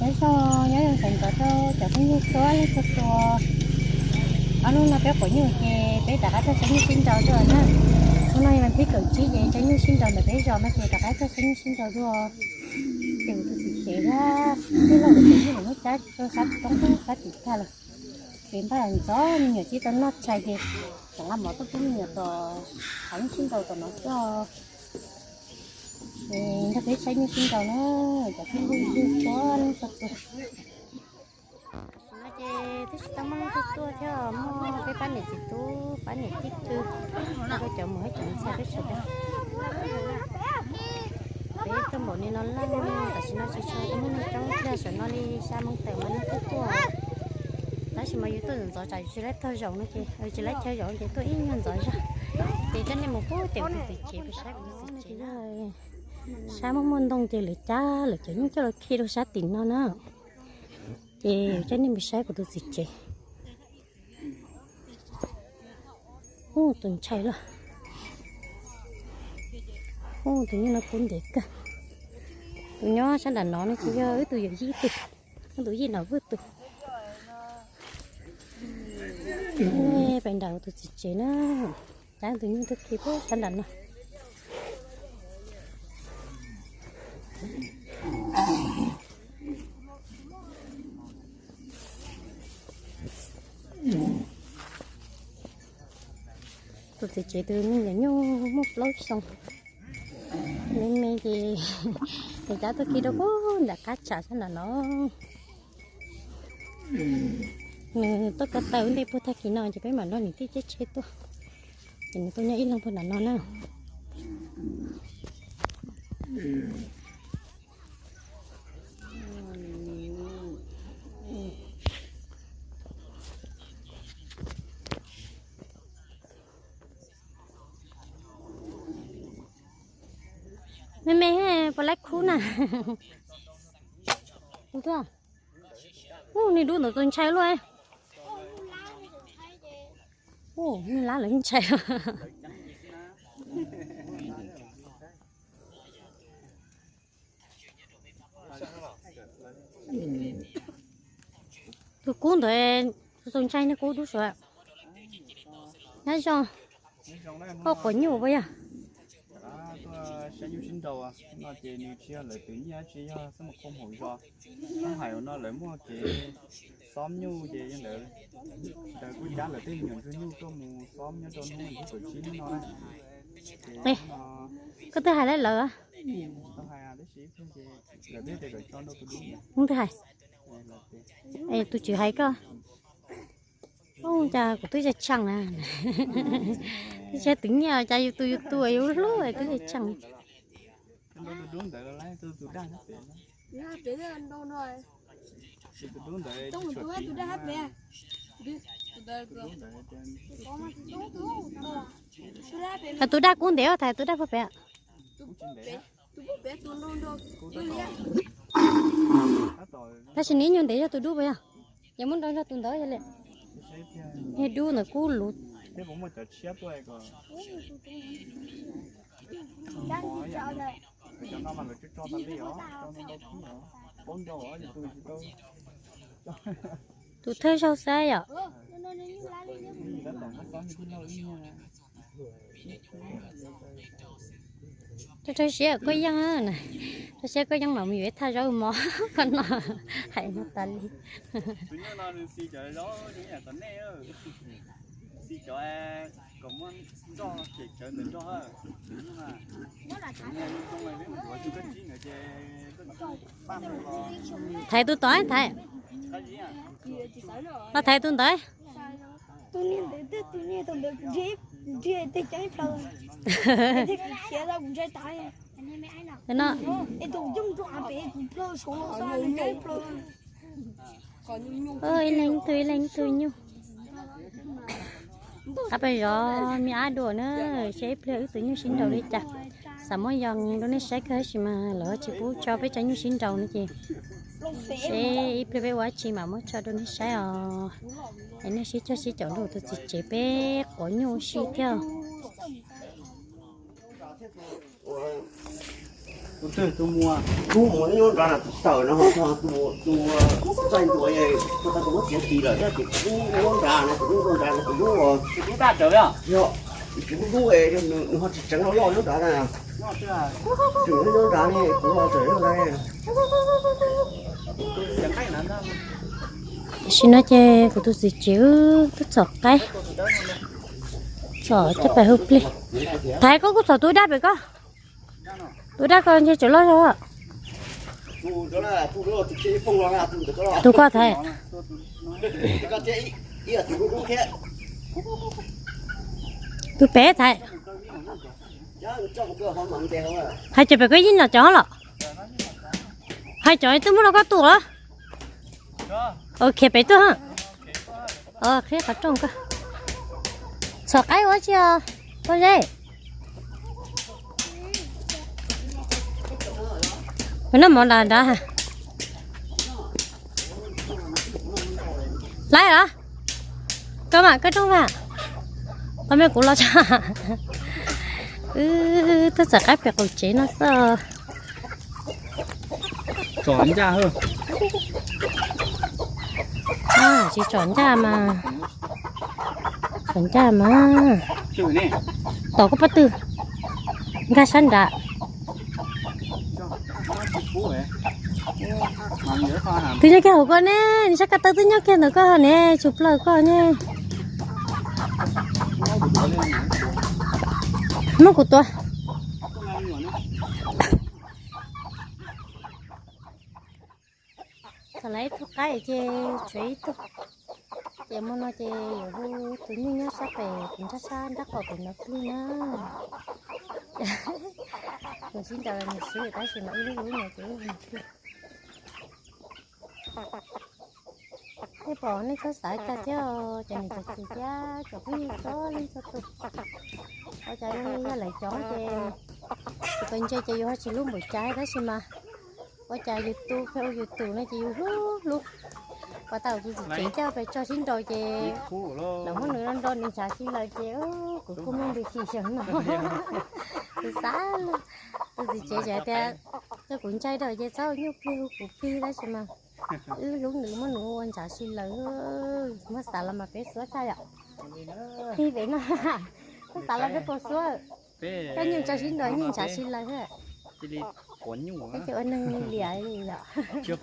Nyob zoo, nyob zoo txog ntxov rau cov phooj ywg txhua leej txhua tus. Ob hnub no peb quav nyuj ces peb rov qab tuaj saib nyuj sib nraus dua na. Hnub no yog vas thib kaum tsib ces saib nyuj sib nraus ntawm peb zos no ces rov qab tuaj saib nyuj sib nraus dua. Ces tus txiv tsev thiab tij laug tus txiv nyuj los muab cab rau sab roob sab tim tag lawm. Ces npaj ntxov me nyuam tsis tau noj tshais ces tseem nqa mov tuaj pub me nyuam tom qhov nyuj sib nraus tom no xwb. Ces nrog peb saib nyuj sib nraus na, cov phooj ywg txhua leej txhua tus. Tam sim no ces twb tsis tau muaj leej twg tuaj thiab, muaj peb pab niam txiv tub pab niam tij kwv, rau cov mus hab cov ntxhais peb sawv daws. Peb tuaj npaum li no lawm, tam sim no tsis tshua muaj neeg coob thiab, sawv no li xya moo tawm mas leej twg tuaj. Tab sis mas yus tuaj ntxov tsam yus tsis laib tog zaum no ces, tsis laib chaw zaum ces tuaj ib nyuag ntxov zog. Ces coj nej mus pub ces tus txiv tsev peb saib tus txiv tsev na. Sab muaj muaj ntoo ces lawv cab lawv cov nyuj coj los khi rau sab tim no na. Ces coj nej mus saib kuv tus txiv tsev. Ub, tus ntshai lawm. Ub, tus nyuj no kub ntev kawg. Tus nyob sab nram no no ces yog wb tus yawm yij tus, wb tus yij no vwj tus. Peb nram tus txiv tsev na, cab tus nyuj tuaj khi puag sab nram no. Tus txiv tsev tus me nyuam nyuj muaj plaub xyoo, me me ces, ces cab tuaj khi rau puag nram qab tsam sab nram no. Nws tuaj ko taw ntej puag tag kis no ces peb mam nrog niam tij caij tsheb tuaj. Ces nws tuaj nyob ib leeg puag nram no na. Me me puas laib khub na? Ub, nws dub ntawd txaus ntshai luaj. Ub, nws lab lawv ntshai. Tus kub ntawd txaus ntshai, niag kub dub suav. Nyob zoo, koj quav nyuj puas yog? Tuaj saib nyuj sib nraus no ces nws tsis yog lawv tus nyiaj, tsis yog xab ma khoo hauv zos. Hais ua no lawv muaj kev xob nyuj ces yog lawv, lawv kuj cab lawv tej me nyuam ntsuag nyuj tuaj mus xob nyob rau hnub tim kaum tsib hnub no na. Koj twb hais lawv lawm? Tau hais tab sis lawv twb tias kom tso rau tus dub. Tus twg hais? Es tus tswv hais koj. Ub, cas kuv twb tsis tsheej na. Twb tsis tus nyiaj, cas yus tus yus tus yus hlub twb tsis tsheej. Tus daj kub ntev, thaiv tus daj puag pem. Tab sis nws ib nyuag ntev yog tus dub puas yog? Yog muab nrau nrog tus ntawd yog li. Niag dub ntawd kub luv. Tus thawj zaug xwb yom. Rau siab koj yeej, rau siab koj yeej mam mus yuav ib thaj zaub mov koj noj. Hais no tas li. Thaiv tus tod, thaiv. Los thaiv tus ntawd. Ib leeg ib tug, ib leeg ib tug nyuj. Qab peb zov me ab dua na, seb ib pliag wb tus nyuj sib nraus li cas. Xav muab yos rau nej saib kawg tab sis mas lawv tsis pub tso peb cov nyuj sib nraus no ces seb ib pliag peb ua dab tsi mam muab tso rau nej saib os. Es nej sib cog sib caum nrog tus txiv tsev peb quav nyuj ua si thiab. Tus twg tus muag, tus muag nyob nrad no, tus tawm no, tus txaij ntua, tus tau tus lub txiav tis lawm thiab, tus lub nyob nrad no, tus lub nyob nrad no, tus lub, tus lub daj tsawv, yog, tus lub lub, nws ho tsis tseev loj loj nyob nrad na. Tseem nyob nrad ne, kuv los tseem nyob nrad. Tam sim no ces kuv tus txiv tsev wb twb txhom qaib, txhom caj pas hu plig. Thaiv, koj kuj txhom tus daj pem koj. Tus daj ko ntshe tseem loj zog. Tus koj Thaiv. Tus pem Thaiv. Hais cov pem koj yeej nom cov los? Hais cov twb muab rau koj tus los? Khiav pem tuaj. Qhib qhov rooj koj. Txhom qaib ua tsi os, Paj Zeb? Noj mov nrad nrad. Lawm los? Koj mam koj rooj vas. Koj me kuv los tso. Wb twb txhom qaib pem qaum tsev no xwb. Txom ncaj. Tsis txom ncaj mas. Txom ncaj mas. Tom koj pob tw, nkag sab nrad. Twb nyob kiag hauv koj ne, nws sab ko taw twb nyob kiag ntawm koj ne, tshwm plaws koj ne. Muab kuv tua. Txhom lawm ib tug qaib ces tshuav ib tug. Ces hmo no ces yuav hu tus nyuj nyob sab pem kuv nrab sab nrab qaum pem no plig na. Kuv sib nraus nws swb tab sis mas wb lub lub no ces wb hu plig. Nej pom nej txhob xav tag thiab, cov niam cov txiv thiab cov phooj ywg txhua leej txhua tus. Ua cas yog lawv cov ces tsis pes ntse ces yus ho tsis hlub npaum cas tab sis mas ua cas yus tu pheej ua yus tus no ces yus hlub hlub. Puas tau tus txiv tsev coj pes tso sib nraus ces lawv muab nws nrog nws ntshav si lawm ces kuv kuj muaj ntws xyem xyem no. Kuv xav tus txiv tsev tsev tias yog kuv ntshai rau ces txhob ua nyuj plig hu kuv plig tab sis mas wb hlub nws muab nws ua ntshav si lawm. Muab xav los mas peb xuab tshaj yom. Plig pem no, muab xav los peb puas xuab. Koj nyuj tso sib nraus nyuj ntshav si lawm thiab. Ua neeg liam li yom. Thiab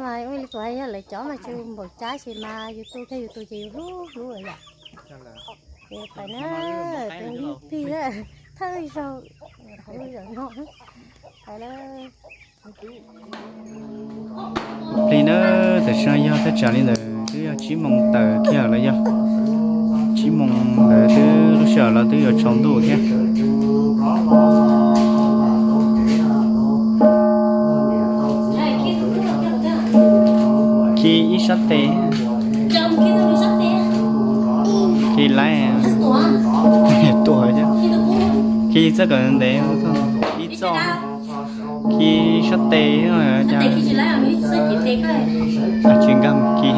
mas ua li kuv hais yog lawv cov mas tsis npaum cas sis mas yus tu thiab yus tus ces yus hlub hlub yom. Ces pais na, peb hlub plig thawj zaug, hlub zaum no. Pais na. Plig na, tam sim no yog thaj tsam li ntawd twb yog tsib moos tawm kiag lawm yog tsib moos ntawd twb lub sij hawm los twb yuav tsaus ntuj thiab. Khi ib sab tes, khi laib, tuaj, khi txoj kawm ntev, ib txoj, khi sab tes, tsis nkag khi,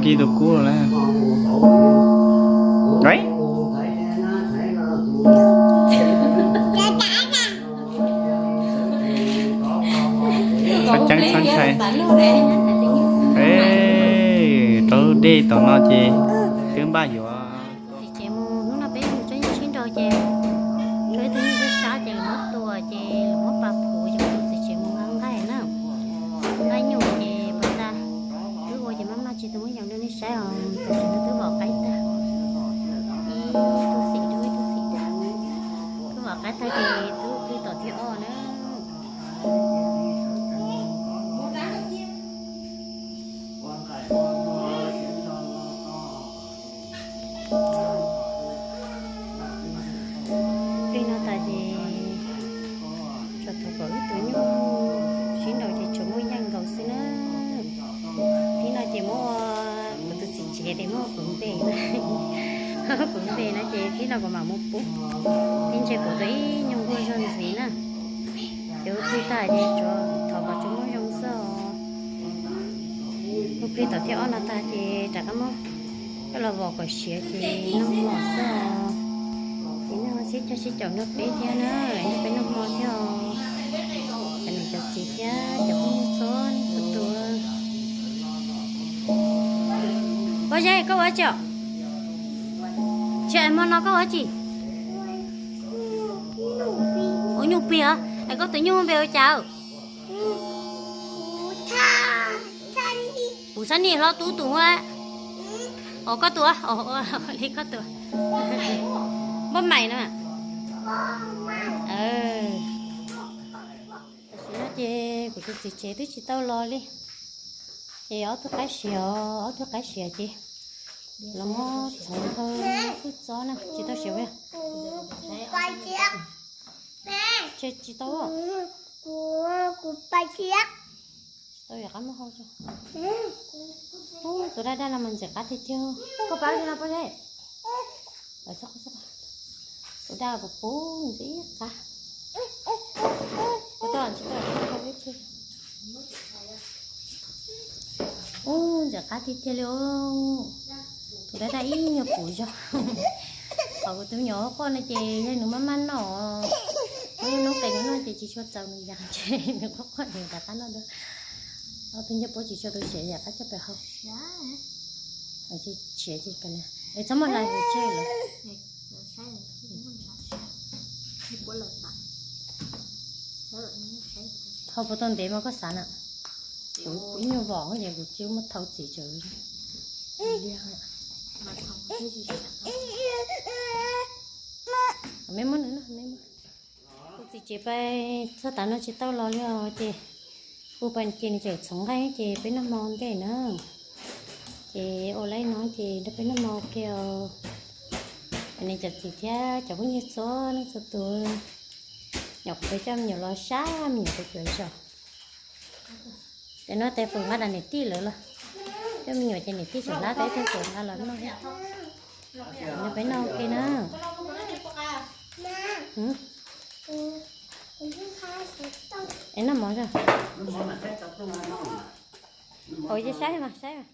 khi tus kub lawm. Txhob ceeb txhob ntshai. Rau dej tom no ces twb npaj yuav. Txiv tsev mus hnub no peb mus tsob nyuj sib nraus ces rau ib tug nyuj sab sab ces lawv muab tua ces lawv muab pa phuv ces kuv tus txiv tsev mus nqa nqaij na. Nqaij nyuj ces pos tas twb ua ces maj maj tsis tau muab yees rau nej saib os. Tam sim no twb vom qaib tag, ib tug xim rau ib tug xim tag. Twb vom qaib tag ces twb plig tom thib ob na. Plig no tas ces tsuas thov kom wb tus nyuj sib nraus ces tsuas muaj yeej nkaus xwb na. Thib no ces muab kuv tus txiv tsev tias muab kuv npe na, kuv npe no ces thib no kuv mam mus pub. Ib ntsis kuv tus ib nyuag nquag zog ntxiv na. Ces ua plig tag ces tsuas thov kom tsuas muaj zoo xwb os. Ua plig tom thib ob no tag ces rov qab muab coj los vom kom siav ces noj mov xwb os. Ces no sib caug sib caum nrog peb thiab na, nrog peb noj hmo thiab os. Cov niam cov txiv thiab cov phooj ywg txhua leej txhua tus. Pob Zeb, koj ua dab tsi os? Tsis hais hmo no koj ua dab tsi? Ua nyuj plig os. Es koj tus nyuj npe ua cas? Puv Xab Nij hlob tub tus ua. Os koj tus, li koj tus. Npauj Maim no. Tam sim no ces kuv tus txiv tsev twb tsis tau los li. Ces ob tug qaib siav, ob tug qaib siav ces los muab txhoov dhau kub txob na, tsis tau siav. Tsis tau. Tsis tau, yog qab muab hau tso. Ub, tus daj daj no mas ntxim qab tiag tiag. Koj pab li no Pob Zeb. Tus daj puv puv ntxim qab. Ub, ntxim qab tiag tiag li os. Tus daj daj ib nyuag puv zog. Qhov kuv tus me nyuam quaj no ces yog nws maj maj noj, nws noob qes nws noj ces tsis tshua txaus nws yam, ces nws quaj quaj nws rov qab noj dua. Ob tug ncej puab tsis tshua tu siav yam qab coj pem hau. Tshiav ces, es txhob muaj hlais hauv tseg lawm. Thau puas tau ntev mas koj xav na? Kuv ib nyuag vos ces kuv cia muab thau txiv tsawv li. Me muab nws, me muab. Kuv txiv tsev pais txog tav no tsis tau los li os ces kuv pais ces nws tseem txhoov nqaij ces peb noj hmo ntej na. Ces ua li no ces nrog peb noj hmo ua ke os. Niam cov txiv thiab cov phooj ywg txhua leej txhua tus, nyuam qhuav peb coj me nyuam los sab me nyuam peb cuav zos. Ces no tes fwm nqa rau niam tij lawv los, coj me nyuam ces niam tij tseem hlab peb tes fwm nqa los noj. Nrog peb noj ua ke na. Es noj mov os. Hauv ces saib mas saib mas.